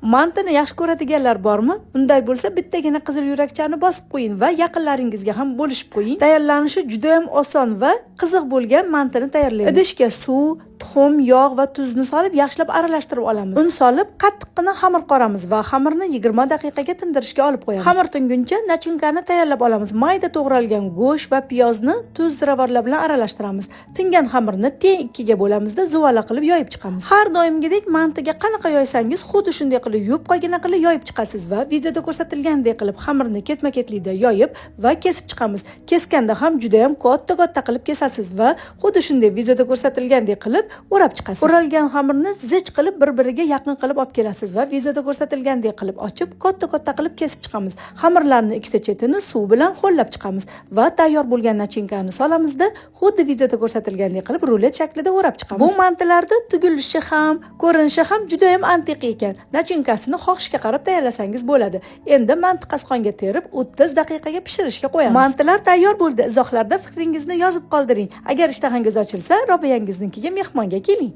Mantini yaxshi ko'radiganlar bormi? Unday bo'lsa, bittagina qizil yurakchani bosib qo'ying va yaqinlaringizga ham bo'lishib qo'ying. Tayyorlanishi juda ham oson va qiziq bo'lgan mantini tayyorlaymiz. Idishga suv, tuxum, yog' va tuzni solib, yaxshilab aralashtirib olamiz. Un solib, qattiqqina xamir qoramiz va xamirni 20 daqiqaga tindirishga olib qo'yamiz. Xamir tinguncha начинка ni tayyorlab olamiz. Mayda to'g'ralgan go'sht va piyozni tuz, ziravorlar bilan aralashtiramiz. Tingan xamirni teng ikkiga bo'lamizda, zuvala qilib yoyib chiqamiz. Har doimgidek mantiga qanaqa yoysangiz, xuddi shunday qilib yupqagina qilib yoyib chiqasiz va videoda ko'rsatilgandek qilib xamirni ketma-ketlikda yoyib va kesib chiqamiz. Keskanda ham juda ham katta-katta qilib kesasiz va xuddi shunday videoda ko'rsatilgandek qilib o'rab chiqasiz. O'ralgan xamirni zich qilib bir-biriga yaqin qilib olib kelasiz va videoda ko'rsatilgandek qilib ochib, katta-katta qilib kesib chiqamiz. Xamirlarni ikkita chetini suv bilan ho'llab chiqamiz va tayyor bo'lgan начинка ni solamizda, xuddi videoda ko'rsatilgandek qilib rulet shaklida o'rab chiqamiz. Bu mantilarda tugilishi ham, ko'rinishi ham juda ham antiqa ekan. Начинка sini xohishga qarab tayyorlasangiz bo'ladi. Endi manti qasqonga terib, 30 daqiqaga pishirishga qo'yamiz. Mantilar tayyor bo'ldi. Izohlarda fikringizni yozib qoldiring. Agar ishtahangiz ochilsa, Robiyangiznikiga mehmonga keling.